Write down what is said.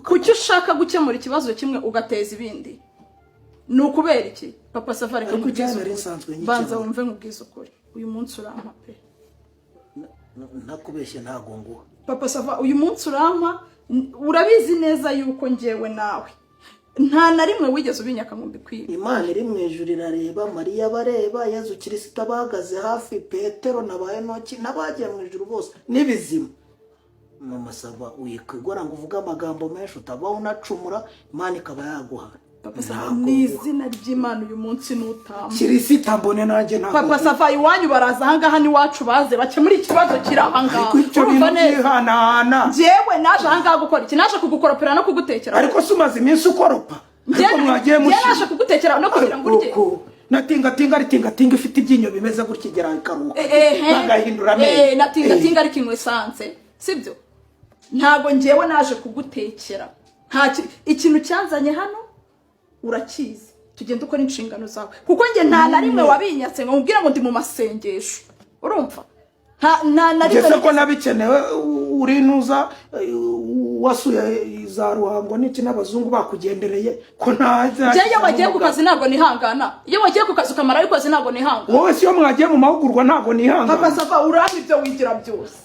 Kugaruka. Kuki ushaka gukemura ikibazo kimwe ugateza ibindi? Ni ukubera iki, Papa Sava? Reka Ariko nkubwize icyaha nari ukuri. nsanzwe nkikemura. Banza wumve nkubwize ukuri, uyu munsi urampa pe. Ntakubeshye, ntago nguha. Papa Sava, uyu munsi urampa. Urabizi neza yuko njyewe nawe nta na rimwe wigeze ubinyaka ngo mbikwibe. Imana iri mu ijuru irareba, Mariya bareba, Yezu Kirisita bahagaze hafi, Petero na ba Enoki n'abagiye mu ijuru bose n'ibizima. Mama Sava, wikigora ngo uvuge amagambo menshi, utabaho unacumura, Imana ikaba yaguha. Papa Sava, Ntabwo ni nguha. izina ry'Imana, uyu munsi nutama. Kirisita mbone nanjye ntabwo Papa nguha. Sava, iwanyu baraza ahangaha n'iwacu, baze bakemura ikibazo kiri ahangaha. Ariko ibyo Urumva bintu neza? byihanahana. Njyewe naje ahangaha gukora iki? Naje kugukoropera no kugutekera. Ariko se umaze iminsi ukoropa? Ariko mwagiye Njye naje mushima. kugutekera no kugira ngo urye. Uko na tingatinga, ari tingatinga ifite ibyinyo bimeze gutya, igera ikaruhuka, Ehe. bagahindura amenyo. Na tingatinga, ariko inywa essence, sibyo? Ntabwo njyewe naje kugutekera. Nta ikintu cyanzanye hano urakizi. Tugenda ukora inshingano zawe, kuko njye nta na rimwe wabinyatse ngo nkubwire ngo ndi mu masengesho. Urumva, nta na rimwe Ngeze ko nigeze- nabikenewe. Uri nuza wasuye za Ruhango n'iki n'abazungu bakugendereye, ko nta Njye iyo wagiye ku kazi ntabwo nihangana. Iyo wagiye ku kazi ukamarayo ukwezi, ntabwo nihangana. Wowe si iyo mwagiye mu mahugurwa ntabwo nihangana. Papa Sava, urampa ibyo wigira byose.